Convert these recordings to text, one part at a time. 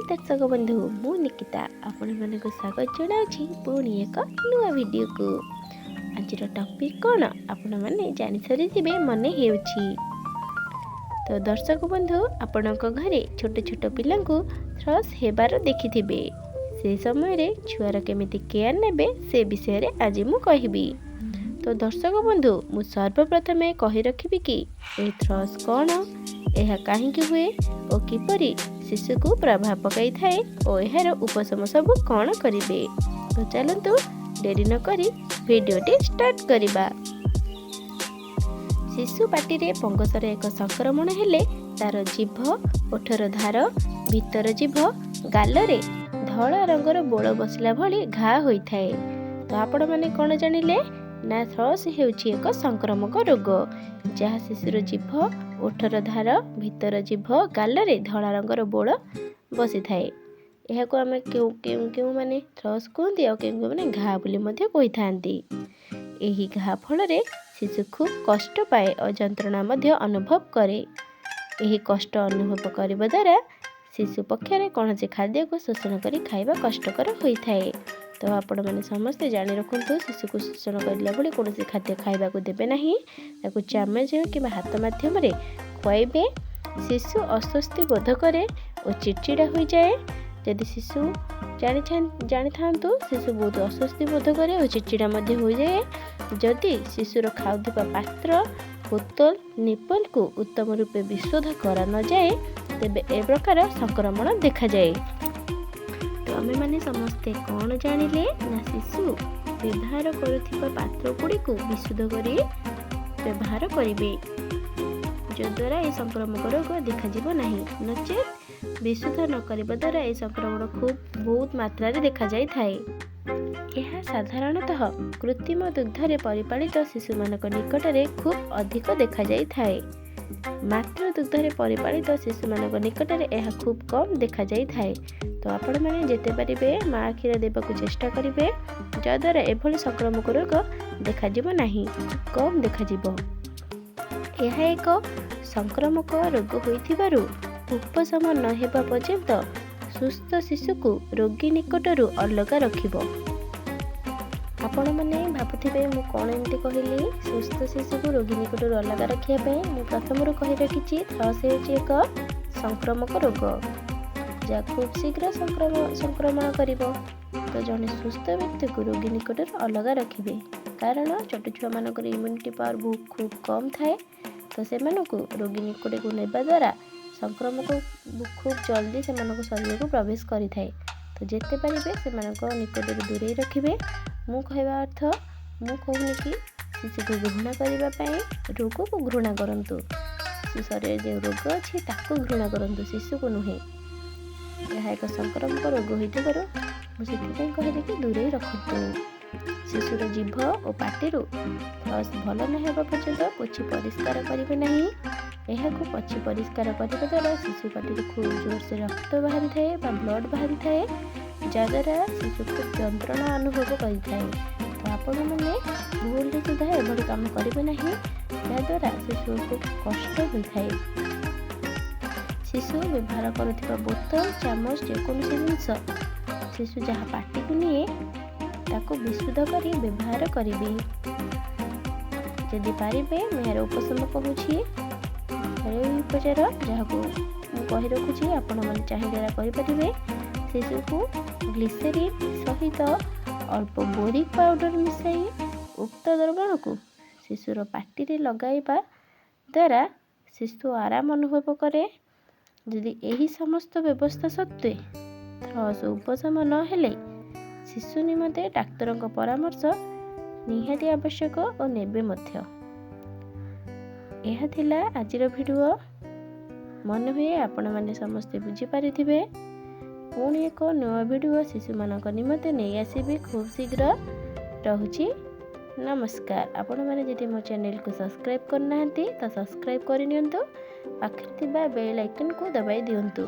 ଦର୍ଶକ ବନ୍ଧୁ, ମୁଁ ନିକିତା ଆପଣମାନଙ୍କୁ ସ୍ୱାଗତ ଜଣାଉଛି ପୁଣି ଏକ ନୂଆ ଭିଡ଼ିଓକୁ। ଆଜିର ଟପିକ୍ କ'ଣ ଆପଣମାନେ ଜାଣିସାରିଥିବେ ମନେ ହେଉଛି। ତ ଦର୍ଶକ ବନ୍ଧୁ, ଆପଣଙ୍କ ଘରେ ଛୋଟ ଛୋଟ ପିଲାଙ୍କୁ ଥ୍ରସ୍ ହେବାର ଦେଖିଥିବେ। ସେ ସମୟରେ ଛୁଆର କେମିତି କେୟାର ନେବେ, ସେ ବିଷୟରେ ଆଜି ମୁଁ କହିବି। ତ ଦର୍ଶକ ବନ୍ଧୁ, ମୁଁ ସର୍ବପ୍ରଥମେ କହି ରଖିବି କି ଏହି ଥ୍ରସ୍ କ'ଣ, ଏହା କାହିଁକି ହୁଏ ଓ କିପରି ଶିଶୁକୁ ପ୍ରଭାବ ପକାଇଥାଏ ଓ ଏହାର ଉପଶମ ସବୁ କ'ଣ କରିବେ। ତ ଚାଲନ୍ତୁ, ଡେରି ନକରି ଭିଡ଼ିଓଟି ଷ୍ଟାର୍ଟ କରିବା। ଶିଶୁ ପାଟିରେ ଫଙ୍ଗସର ଏକ ସଂକ୍ରମଣ ହେଲେ ତାର ଜିଭ, ଓଠର ଧାର, ଭିତର ଜିଭ, ଗାଲରେ ଧଳା ରଙ୍ଗର ବୋଳ ବସିଲା ଭଳି ଘା ହୋଇଥାଏ। ତ ଆପଣମାନେ କ'ଣ ଜାଣିଲେ ନା ଥ୍ରସ୍ ହେଉଛି ଏକ ସଂକ୍ରମକ ରୋଗ, ଯାହା ଶିଶୁର ଜିଭ, ଓଠର ଧାର, ଭିତର ଜିଭ, ଗାଲରେ ଧଳା ରଙ୍ଗର ବୋଳ ବସିଥାଏ। ଏହାକୁ ଆମେ କେଉଁ କେଉଁ କେଉଁମାନେ ଥ୍ରସ୍ କୁହନ୍ତି ଆଉ କେଉଁ କେଉଁମାନେ ଘା ବୋଲି ମଧ୍ୟ କହିଥାନ୍ତି। ଏହି ଘା ଫଳରେ ଶିଶୁ ଖୁବ୍ କଷ୍ଟ ପାଏ ଓ ଯନ୍ତ୍ରଣା ମଧ୍ୟ ଅନୁଭବ କରେ। ଏହି କଷ୍ଟ ଅନୁଭବ କରିବା ଦ୍ୱାରା ଶିଶୁ ପକ୍ଷରେ କୌଣସି ଖାଦ୍ୟକୁ ଶୋଷଣ କରି ଖାଇବା କଷ୍ଟକର ହୋଇଥାଏ। ତ ଆପଣମାନେ ସମସ୍ତେ ଜାଣି ରଖନ୍ତୁ, ଶିଶୁକୁ ଶୋଷଣ କରିଲା ଭଳି କୌଣସି ଖାଦ୍ୟ ଖାଇବାକୁ ଦେବେ ନାହିଁ। ତାକୁ ଚାମଚ କିମ୍ବା ହାତ ମାଧ୍ୟମରେ ଖୁଆଇବେ। ଶିଶୁ ଅସ୍ୱସ୍ତି ବୋଧ କରେ ଓ ଚିଡ଼ଚିଡ଼ା ହୋଇଯାଏ। ଯଦି ଶିଶୁ ଜାଣିଥାନ୍ତୁ, ଶିଶୁ ବହୁତ ଅସ୍ୱସ୍ତି ବୋଧ କରେ ଓ ଚିଡ଼ଚିଡ଼ା ମଧ୍ୟ ହୋଇଯାଏ, ଯଦି ଶିଶୁର ଖାଉଥିବା ପାତ୍ର, ବୋତଲ, ନିପଲକୁ ଉତ୍ତମ ରୂପେ ବିଶୋଧ କରାନଯାଏ, ତେବେ ଏ ପ୍ରକାର ସଂକ୍ରମଣ ଦେଖାଯାଏ। ତ ଆମେମାନେ ସମସ୍ତେ କ'ଣ ଜାଣିଲେ ନା ଶିଶୁ ବ୍ୟବହାର କରୁଥିବା ପାତ୍ର ଗୁଡ଼ିକୁ ବିଶୁଦ୍ଧ କରି ବ୍ୟବହାର କରିବେ, ଯଦ୍ୱାରା ଏହି ସଂକ୍ରମକ ରୋଗ ଦେଖାଯିବ ନାହିଁ। ନଚେତ୍ ବିଶୁଦ୍ଧ ନ କରିବା ଦ୍ୱାରା ଏହି ସଂକ୍ରମଣ ଖୁବ୍ ବହୁତ ମାତ୍ରାରେ ଦେଖାଯାଇଥାଏ। ଏହା ସାଧାରଣତଃ କୃତ୍ରିମ ଦୁଗ୍ଧରେ ପରିପାଳିତ ଶିଶୁମାନଙ୍କ ନିକଟରେ ଖୁବ୍ ଅଧିକ ଦେଖାଯାଇଥାଏ। ମାତୃ ଦୁଗ୍ଧରେ ପରିପାଳିତ ଶିଶୁମାନଙ୍କ ନିକଟରେ ଏହା ଖୁବ୍ କମ୍ ଦେଖାଯାଇଥାଏ। ତ ଆପଣମାନେ ଯେତେ ପାରିବେ ମା କ୍ଷୀର ଦେବାକୁ ଚେଷ୍ଟା କରିବେ, ଯଦ୍ୱାରା ଏଭଳି ସଂକ୍ରମକ ରୋଗ ଦେଖାଯିବ ନାହିଁ, କମ୍ ଦେଖାଯିବ। ଏହା ଏକ ସଂକ୍ରମକ ରୋଗ ହୋଇଥିବାରୁ ଉପଶମ ନ ହେବା ପର୍ଯ୍ୟନ୍ତ ସୁସ୍ଥ ଶିଶୁକୁ ରୋଗୀ ନିକଟରୁ ଅଲଗା ରଖିବ। ଆପଣମାନେ ଭାବୁଥିବେ ମୁଁ କ'ଣ ଏମିତି କହିଲି, ସୁସ୍ଥ ଶିଶୁକୁ ରୋଗୀ ନିକଟରୁ ଅଲଗା ରଖିବା ପାଇଁ। ମୁଁ ପ୍ରଥମରୁ କହି ରଖିଛି, ଥ୍ରସ୍ ହେଉଛି ଏକ ସଂକ୍ରମକ ରୋଗ, ଯାହା ଖୁବ୍ ଶୀଘ୍ର ସଂକ୍ରମଣ କରିବ। ତ ଜଣେ ସୁସ୍ଥ ବ୍ୟକ୍ତିକୁ ରୋଗୀ ନିକଟରୁ ଅଲଗା ରଖିବେ, କାରଣ ଛୋଟ ଛୁଆମାନଙ୍କର ଇମ୍ୟୁନିଟି ପାୱାର ବହୁତ ଖୁବ୍ କମ୍ ଥାଏ। ତ ସେମାନଙ୍କୁ ରୋଗୀ ନିକଟକୁ ନେବା ଦ୍ୱାରା ସଂକ୍ରମକ ଖୁବ୍ ଜଲ୍ଦି ସେମାନଙ୍କ ଶରୀରକୁ ପ୍ରବେଶ କରିଥାଏ। ତ ଯେତେ ପାରିବେ ସେମାନଙ୍କ ନିକଟରୁ ଦୂରେଇ ରଖିବେ। ମୁଁ କହିବା ଅର୍ଥ, ମୁଁ କହୁନି କି ଶିଶୁକୁ ଘୃଣା କରିବା ପାଇଁ। ରୋଗକୁ ଘୃଣା କରନ୍ତୁ। ଶିଶୁ ଶରୀରରେ ଯେଉଁ ରୋଗ ଅଛି, ତାକୁ ଘୃଣା କରନ୍ତୁ, ଶିଶୁକୁ ନୁହେଁ। ଏହା ଏକ ସଂକ୍ରମକ ରୋଗ ହୋଇଥିବାରୁ ମୁଁ ସେଥିପାଇଁ କହିଲି କି ଦୂରେଇ ରଖନ୍ତୁ। ଶିଶୁର ଜିଭ ଓ ପାଟିରୁ ଥ୍ରସ୍ ଭଲ ନ ହେବା ପର୍ଯ୍ୟନ୍ତ ପୋଛି ପରିଷ୍କାର କରିବେ ନାହିଁ। ଏହାକୁ ପୋଛି ପରିଷ୍କାର କରିବା ଦ୍ୱାରା ଶିଶୁ ପାଟିରୁ ଖୁବ୍ ଜୋରସେ ରକ୍ତ ବାହାରିଥାଏ ବା ବ୍ଲଡ଼ ବାହାରିଥାଏ, ଯାହାଦ୍ୱାରା ଶିଶୁ ଖୁବ୍ ଯନ୍ତ୍ରଣା ଅନୁଭବ କରିଥାଏ। ତ ଆପଣମାନେ ଭୁଲରେ ସୁଦ୍ଧା ଏଭଳି କାମ କରିବେ ନାହିଁ, ଯାହାଦ୍ୱାରା ଶିଶୁକୁ କଷ୍ଟ ହୋଇଥାଏ। ଶିଶୁ ବ୍ୟବହାର କରୁଥିବା ବୋତଲ, ଚାମଚ, ଯେକୌଣସି ଜିନିଷ ଶିଶୁ ଯାହା ପାଟିକୁ ନିଏ, ତାକୁ ବିଶୁଦ୍ଧ କରି ବ୍ୟବହାର କରିବେ। ଯଦି ପାରିବେ, ମୁଁ ଏହାର ଉପଶମ କହୁଛି। ଘରୋଇ ଉପଚାର ଯାହାକୁ ମୁଁ କହି ରଖୁଛି, ଆପଣମାନେ ଚାହିଁଲେ ଏହା କରିପାରିବେ। ଶିଶୁକୁ ଗ୍ଲିସେରିନ୍ ସହିତ ଅଳ୍ପ ବୋରିକ୍ ପାଉଡ଼ର ମିଶାଇ ଉକ୍ତ ଦ୍ରବଣକୁ ଶିଶୁର ପାଟିରେ ଲଗାଇବା ଦ୍ୱାରା ଶିଶୁ ଆରାମ ଅନୁଭବ କରେ। ଯଦି ଏହି ସମସ୍ତ ବ୍ୟବସ୍ଥା ସତ୍ତ୍ୱେ ଥ୍ରସ୍ ଉପଶମ ନ ହେଲେ, ଶିଶୁ ନିମନ୍ତେ ଡାକ୍ତରଙ୍କ ପରାମର୍ଶ ନିହାତି ଆବଶ୍ୟକ ଓ ନେବେ ମଧ୍ୟ। ଏହା ଥିଲା ଆଜିର ଭିଡ଼ିଓ। ମନେ ହୁଏ ଆପଣମାନେ ସମସ୍ତେ ବୁଝିପାରିଥିବେ। ପୁଣି ଏକ ନୂଆ ଭିଡ଼ିଓ ଶିଶୁମାନଙ୍କ ନିମନ୍ତେ ନେଇ ଆସିବି ଖୁବ୍ ଶୀଘ୍ର। ରହୁଛି, ନମସ୍କାର। ଆପଣମାନେ ଯଦି ମୋ ଚ୍ୟାନେଲକୁ ସବସ୍କ୍ରାଇବ୍ କରିନାହାନ୍ତି, ତ ସବସ୍କ୍ରାଇବ୍ କରିନିଅନ୍ତୁ, ପାଖରେ ଥିବା ବେଲ୍ ଆଇକନ୍କୁ ଦବାଇ ଦିଅନ୍ତୁ।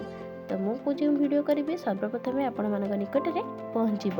ତ ମୁଁ ଯେଉଁ ଭିଡ଼ିଓ କରିବି, ସର୍ବପ୍ରଥମେ ଆପଣମାନଙ୍କ ନିକଟରେ ପହଞ୍ଚିବ।